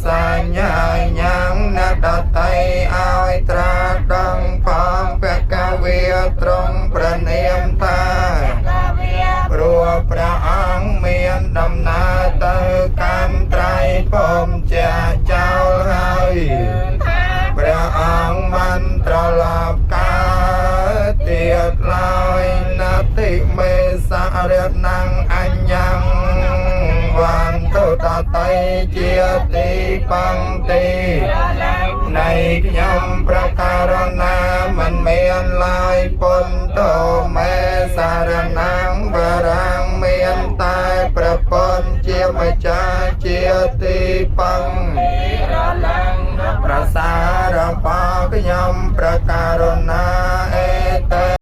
សញ្ញាញ៉ាំងអ្នកដតីឲ្យត្រាស់ដឹងផងពកវាត្រង់ព្រះនាមថាព្រោះព្រះអង្គមានដំណើរទៅកាន់ត្រៃភូមិជាចោលហើយព្រះអង្គមិនត្រឡប់កើតទៀតឡើយនតិមេសារណងអញ្ញងវន្តុតតីជាទីបង្ទីនៃខ្ញុំប្រការណាមិនមានឡើយពុទ្ធោមេសារណងវរាំងមានតែព្រះពុទ្ធជាម្ចាស់ជាទីពឹងប្រសាររបស់ខ្ញុំប្រការណាអេ